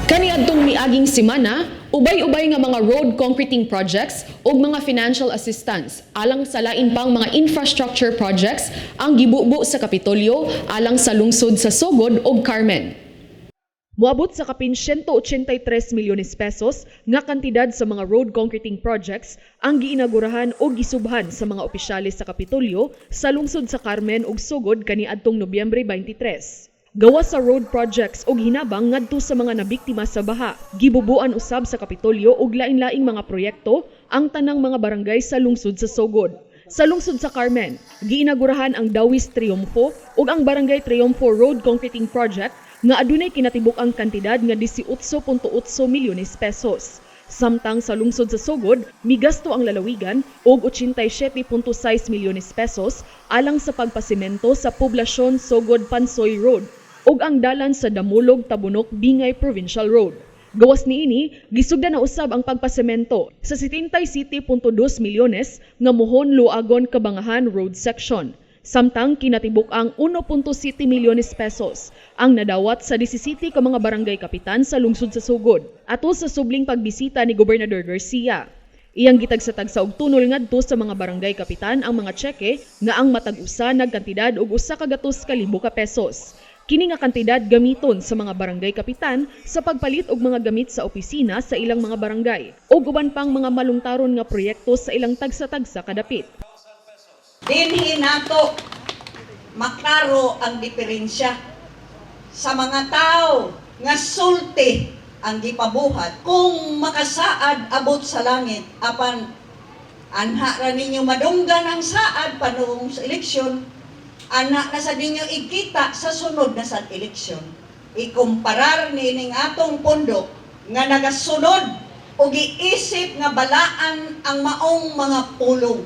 Kaniadtong miaging semana, ubay-ubay nga mga road concreting projects ug mga financial assistance alang sa lain pang mga infrastructure projects ang gibubo sa Kapitolyo alang sa lungsod sa Sogod ug Carmen. Moabot sa kapin 183 milyones pesos nga kantidad sa mga road concreting projects ang giinagurahan o gisubhan sa mga opisyales sa Kapitolyo sa lungsod sa Carmen ug Sogod kaniadtong Nobyembre 23. Gawas sa road projects og hinabang ngadto sa mga nabiktima sa baha, gibubuan usab sa Kapitolyo og lain-laing mga proyekto ang tanang mga barangay sa lungsod sa Sogod. Sa lungsod sa Carmen, giinagurahan ang Dawis Triumfo ug ang Barangay Triumfo Road Concreting Project nga adunay kinatibuk ang kantidad nga 18.8 milyones pesos. Samtang sa lungsod sa Sogod, migasto ang lalawigan og 87.6 milyones pesos alang sa pagpasemento sa poblasyon Sogod Pansoy Road ug ang dalan sa Damulog Tabunok Bingay Provincial Road. Gawas niini, gisugdan na usab ang pagpasemento sa 77.2 milyones nga Mohon Luagon Kabangahan Road Section. Samtang kinatibuk ang 1.7 milyones pesos ang nadawat sa 17 ka mga barangay kapitan sa lungsod sa Sogod. Ato sa subling pagbisita ni Gobernador Garcia. Iyang gitagsa-tagsa og tunol ngadto sa mga barangay kapitan ang mga tseke nga ang matag usa nagkantidad og 100,000 ka pesos. Kini nga kantidad gamiton sa mga barangay kapitan sa pagpalit og mga gamit sa opisina sa ilang mga barangay ug uban pang mga malungtaron nga proyekto sa ilang tagsa-tagsa kadapit. Dinhi nato maklaro ang diferensya sa mga tao nga sulti ang gipabuhat kung makasaad abot sa langit, apan anha ra ninyo madunggan ang saad padung sa eleksyon, ana na sa ninyo ikita sa sunod na sa eleksyon. Ikumparar niining atong pondo nga nagasunod o giisip nga balaan ang maong mga pulong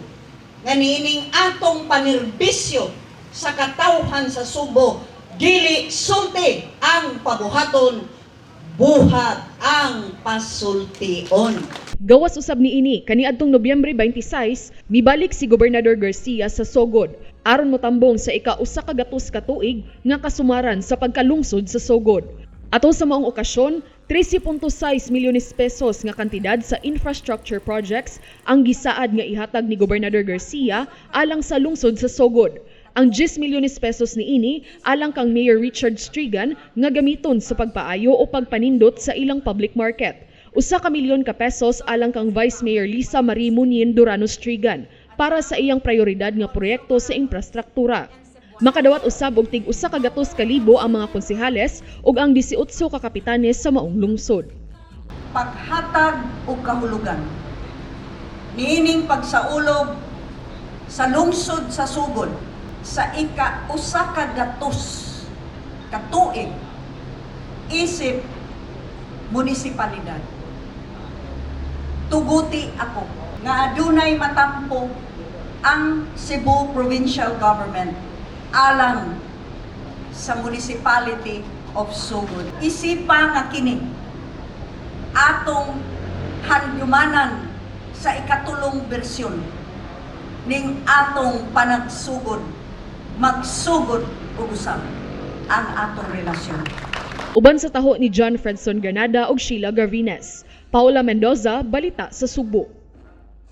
nga niining atong panerbisyo sa katawhan sa Subo, dili sulti ang pabuhaton, buhat ang pasultion. Gawas usab niini, kaniadtong Nobyembre 26, mibalik si Gobernador Garcia sa Sogod aron motambong sa ika-100 ka tuig nga kasumaran sa pagkalungsod sa Sogod. Ato sa maong okasyon, 13.6 milyones pesos nga kantidad sa infrastructure projects ang gisaad nga ihatag ni Gobernador Garcia alang sa lungsod sa Sogod. Ang 10 milyones pesos niini alang kang Mayor Richard Strigan nga gamiton sa pagpaayo o pagpanindot sa ilang public market. 1 ka milyon ka pesos alang kang Vice Mayor Lisa Marie Munyin Durano Strigan para sa iyang prioridad nga proyekto sa infrastruktura. Makadawat usab og tig 100,000 ang mga konsehales ug ang 18 ka kapitanes sa maong lungsod. Paghatag og kahulugan niining pagsaulog sa lungsod sa Sugod sa ika-100 ka tuig isip munisipalidad. Tuguti ako nga adunay matampo ang Cebu Provincial Government alang sa Municipality of Sugod. Isipa nga kini atong handumanan sa ikatulong bersyon ning atong panagsugod, magsugod ug usab ang atong relasyon. Uban sa taho ni John Fredson Granada ug Sheila Garvines. Paula Mendoza, Balita sa Sugbo.